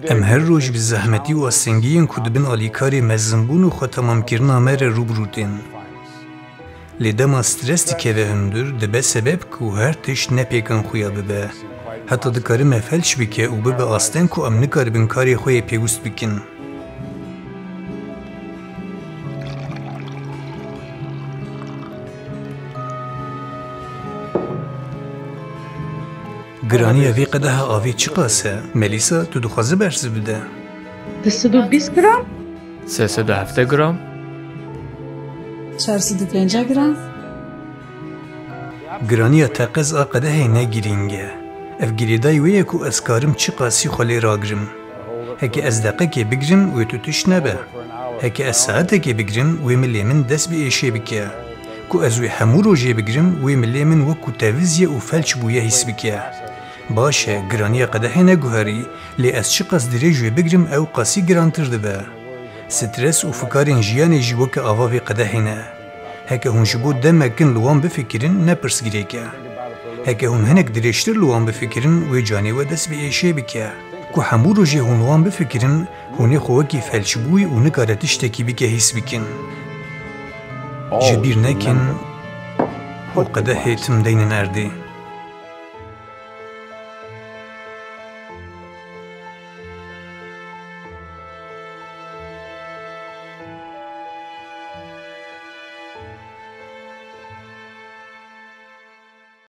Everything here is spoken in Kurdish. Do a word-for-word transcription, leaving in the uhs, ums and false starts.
Em her roj bi zehmetî û astengiyên ku di bin alîkarê mezinbûn û xwetemamkirina me re rû bi rû tên. Lê dema stres dikeve hundir, dibe sebeb ku her tişt ne pêkan xuya bibe. Heta dikare me felç bike û bibe asteng ku em nikaribin karê xwe yê pêwist bikin. Giraniya vê qedeha avê çiqas e? Melîsa, tu dixwazî bersiv bide? Du sed û bîst gram. Sê sed û hevdeh gram. Çar sed û pêncî gram. Giraniya teqez a qedehê ne girîng e. Ev girêdayî wê ye ku ez karim çiqasî xwe lê ragirim. Heke ez deqekê bigrim, wê tu tişt nebe. Heke ez saetekê bigrim, wê milê min dest bi êşê bike. Ku ez wê hemû rojê bigrim, wê milê min wek ku tevizye û felç bûye hîs bike. Baş e, giraniya qedehê neguherî, lê ez çiqas dirêj wê bigrim, ew qasî girantir dibe. Stres û fikarên jiyanê jî weke ava vê qedehê ne. Heke hûn ji bo demek kin li wan bifikirin, ne pirsgirêk e. Heke hûn hinek dirêjtir li wan bifikirin, wê canê we dest bi êşê bike. Ku hemû rojê hûn li wan bifikirin, hûn ê xwe wekî felçbûyî û nikare tiştekî bike hîs bikin. Ji bîr nekin, ew qedehê tim deynin erdê.